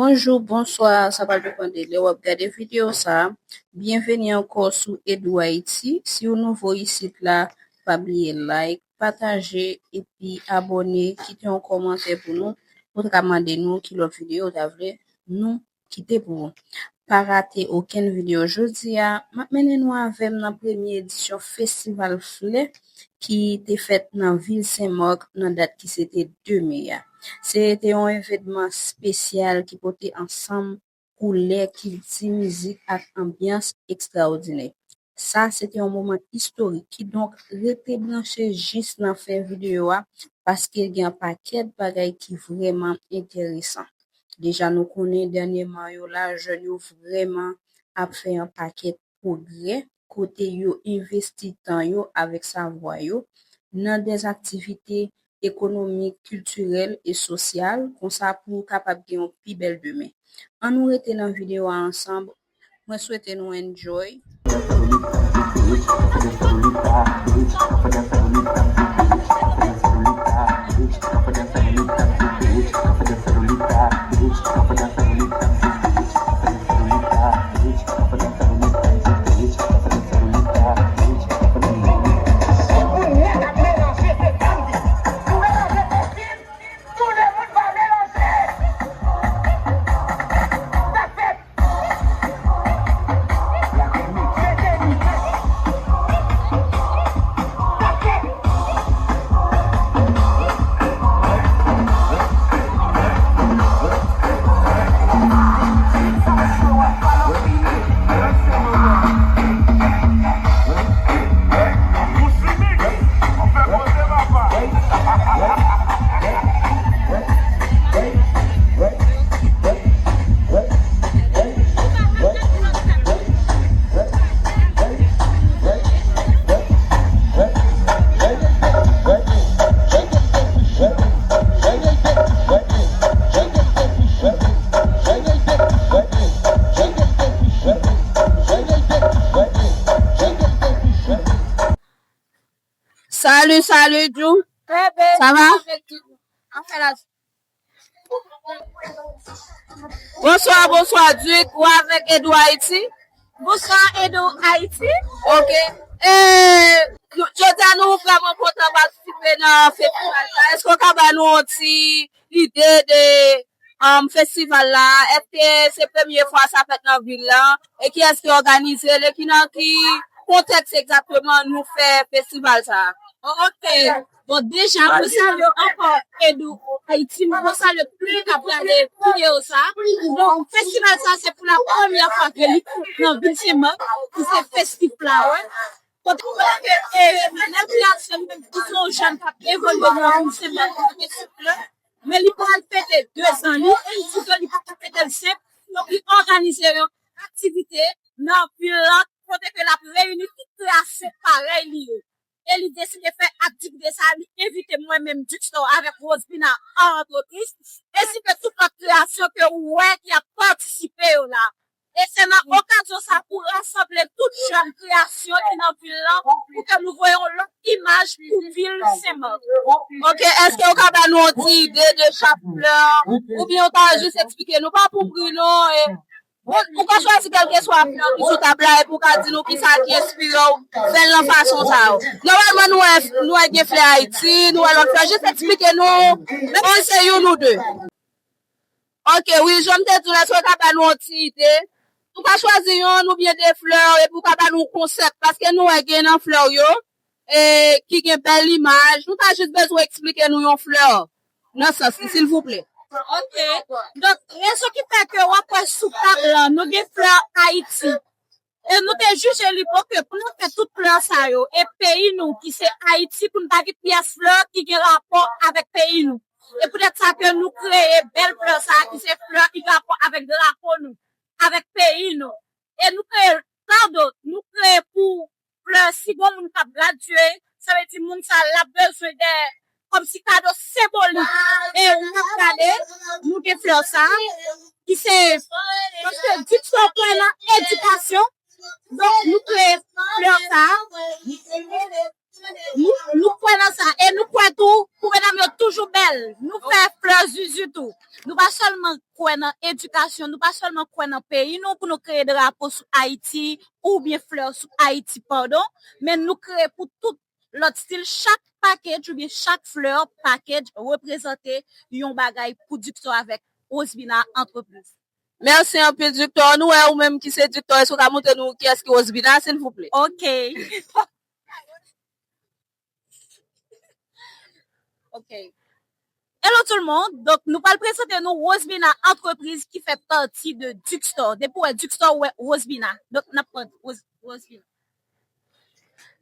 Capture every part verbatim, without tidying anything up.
Bonjou, bonswa, sa pral depann de lè w ap gade videyo sa a. Byenveni ankò sou Edou Ayiti. Si w nouvo isit la, pa bliye like, pataje, epi abòne, kite yon kòmantè pou nou, pou w ta ka mande nou ki lòt videyo w ta vle nou kite pou ou. Pa rate okenn videyo. Jodi a, m ap mennen nou avè m nan premye edisyon Festival Flè ki te fèt nan vil Senmak nan dat ki se te de me a. Se te yon evènman espesyal ki pote ansanm koulè, kilti, mizik ak anbyans ekstraòdinè. Sa se te yon moman istorik. Kidonk, rete branche jis nan fen videyo a, paske gen yon pakèt bagay ki vrèman enteresan. Deja, nou konnen dènyèman yo la, jèn yo vrèman ap fè yon pakèt pwogrè, kote yo envesti tan yo avèk savwa yo nan dèz aktivite ekonomik, kiltirèl e sosyal, konsa pou kapab gen yon pi bèl demen. Ann nou rete nan videyo a ansanm. Mwen swete nou enjoy. Salut, salut, Djou. Sa va? Bonswa, bonswa, Duc. Ou avèk Edou Ayiti? Bonswa, Edou Ayiti. Ok. E, nou- jodi a nou vrèman kontan patisipe nan festival sa. Èske w ka ba nou yon ti ide de um, festival la? Èske se premye fwa sa fèt nan vil la? E kiyès ki òganize l? E ki nan ki kontèks egzakteman nou fè festival sa? Ok. Bon, deja, mwen salye ankò Edou Ayiti. Mwen salye tout moun k ap gade videyo sa. Donk, festival sa, se pou la premyè fwa ke li nan vil Senmak, ki se Festiflower. Kote ke, e, Manel Création, ki se yon jèn k ap evolye nan vil Senmak, kote ke se flè. Men li pral fete de zan li, e li di ke li pa ka fete l senp. Donk, li òganize yon aktivite nan vil la, kote ke l ap reyini tout kreyasyon parèy li yo. E li deside fè aktivite sa, li envite mwen menm, Duc Store, avèk Rosebina Artotris, ensi ke tout lòt kreyasyon ke ou wè ki ap patisipe yo la. E se nan okazyon sa pou rasanble tout jèn kreyasyon ki nan vil lan, pou ke nou voye yon lòt imaj pou vil Senmak. Ok, èske w ka ba nou yon ti ide de chak flè? Oubyen w ka jis eksplike nou, pa pou bri non, e, bon, ou ka chwazi kèlkeswa flè ki sou tab la epi w ka di nou kisa ki enspire w fè l nan fason sa yo. Nòmalman, nou wè, nou wè gen flè Ayiti, nou wè lòt flè, jis eksplike nou, menm si se youn ou de. Ok, wi, jan m te di w la, èske w ka ba nou yon ti ide? Ou ka chwazi yonn oubyen de flè, epi w ka ba nou konsèp, paske nou wè gen nan flè w yo, e, ki gen bèl imaj. Nou ta jis bezwen eksplike nou yon flè, nan sans li, silvouplè. Ok. Donk, rezon ki fè ke w ap wè sou tab lan, nou gen flè Ayiti. E nou te jije li bon ke pou nou fè tout flè sa yo, e peyi nou, ki se Ayiti, pou nou ta gen pyès flè ki gen rapò avèk peyi nou. E poutèt sa ke nou kreye bèl flè sa, ki se flè ki gen rapò avèk drapo nou, avèk peyi nou. E nou kreye, pardon, nou kreye pou flè, si gon moun k ap gradye, sa vle di moun sa l ap bezwen de, kòmsi kado senbolik. E ou ap gade, nou gen flè sa, ki se, paske Duc Store kwè nan edikasyon, donk nou kreye flè sa. Nou, nou kwè nan sa. E nou kwè tou, pou medam yo toujou bèl, nou fè flè zuzu tou. Nou pa sèlman kwè nan edikasyon, nou pa sèlman kwè nan peyi nou pou nou kreye drapo sou Ayiti oubyen flè sou Ayiti, padon, men nou kreye pou tout lòt stil. Chak package oubyen chak flè package reprezante yon bagay pou Ductor avèk Rosebina Entreprise. Mèsi anpil, Ductor. Nou wè ou menm ki se Ductor, èske w ka montre nou kiyès ki Rosebina, silvouplè? Ok. Ok. Hello tout le monde. Donk, nou pral prezante nou Rosebina Entreprise ki fè pati de Ductor. Depi w wè Ductor, ou wè Rosebina. Donk, n ap pran Rose-, Rosebina.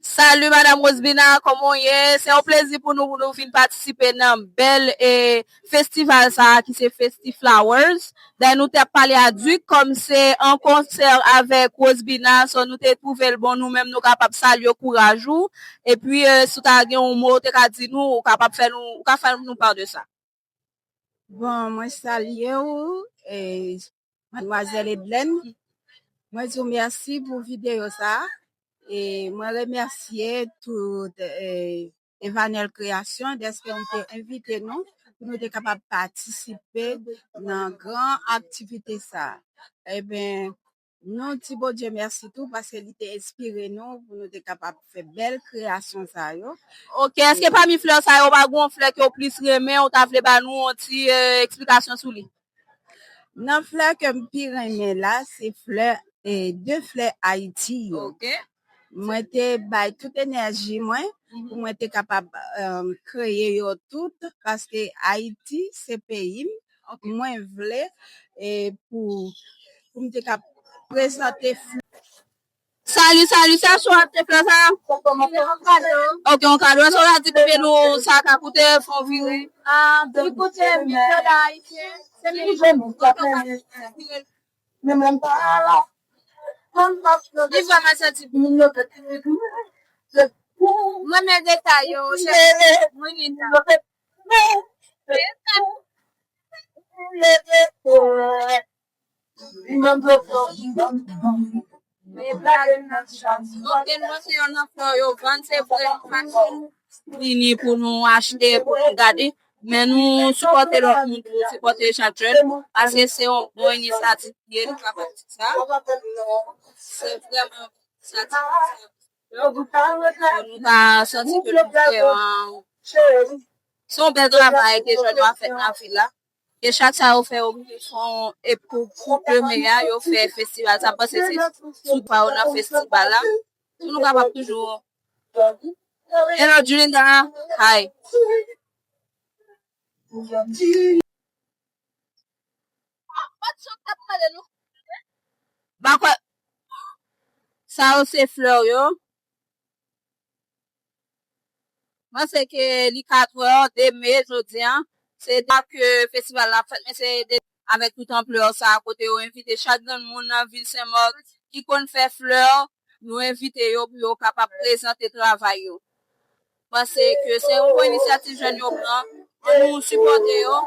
Salut, Madame Rosebina, kòman w ye? Se yon plezi pou nou, pou nou vin patisipe nan bèl, eh, festival sa a ki se Festi Flowers. Dayè, nou te ap pale a Duc, kòm se an konsè avèk Rosebina, so nou te twouve l bon, nou menm nou kapab salye kouraj ou. Epi, eh, si w ta gen yon mo, ou te ka di nou, ou kapab fè nou, ou ka fè nou pa de sa. Bon, mwen salye w, eh, Madmwazèl Edlène. Mwen di w mèsi pou videyo sa a. E mwen remèsye tout, eh, Evanel Kreasyon dèske nou te envite nou pou nou te kapab patisipe nan gran aktivite sa a. Eben, nou di Bondye mèsi tou paske li te enspire nou pou nou te kapab fè bèl kreyasyon sa yo. Ok, èske pami flè sa yo, pa gen yon flè ke w plis renmen, ou ta vle ba nou yon ti, eh, eksplikasyon sou li? Nan flè ke m pi renmen la, se flè, eh, de flè Ayiti yo. Ok. Mwen te bay tout enèji mwen pou mwen te kapab, eh, kreye yo tout, paske Ayiti se peyi m. Ok. Mwen vle, eh, pou, pou m te ka prezante flè. Salut, salut, sa sou ap te flè sa? Ok, yon kado. Èske w ka di nou sa ka koute, fè w vire? Ah, li koute mil dola ayisyen, se mil dola. Li vrèman santi. Mwen men detay yo, se mwen li nan. Ok, nou se yon nan flè yo vann, se vrèman fasil. Vini pou nou achte, pou nou gade. Men nou sipòte lòt moun tou, sipòte Richard Trend, paske se yon bon inisyativ li ye, nou kapab di sa. Se vrèman inisyativ sa. Nou ka santi ke nou fè, euh, se yon bèl travay ke jèn yo ap fè nan vil la. E chak sa yo fè, yo fè yon, e pou, pou demen an, yo fè festival sa, m panse se sou pa yo nan festival la. Pou nou kapab toujou. Hello, Julinda. Hi. Bakwa. Sa yo se flè yo. Mwen se ke li katrè de me jodi an. Se deja ke festival la ap fèt, men se de, avèk tout anplè sa, kote yo envite chak grenn moun nan vil Senmòg ki konn fè flè, nou envite yo pou yo kapab prezante travay yo. Panse ke se yon bon inisyativ jèn yo pran, ann nou sipòte yo.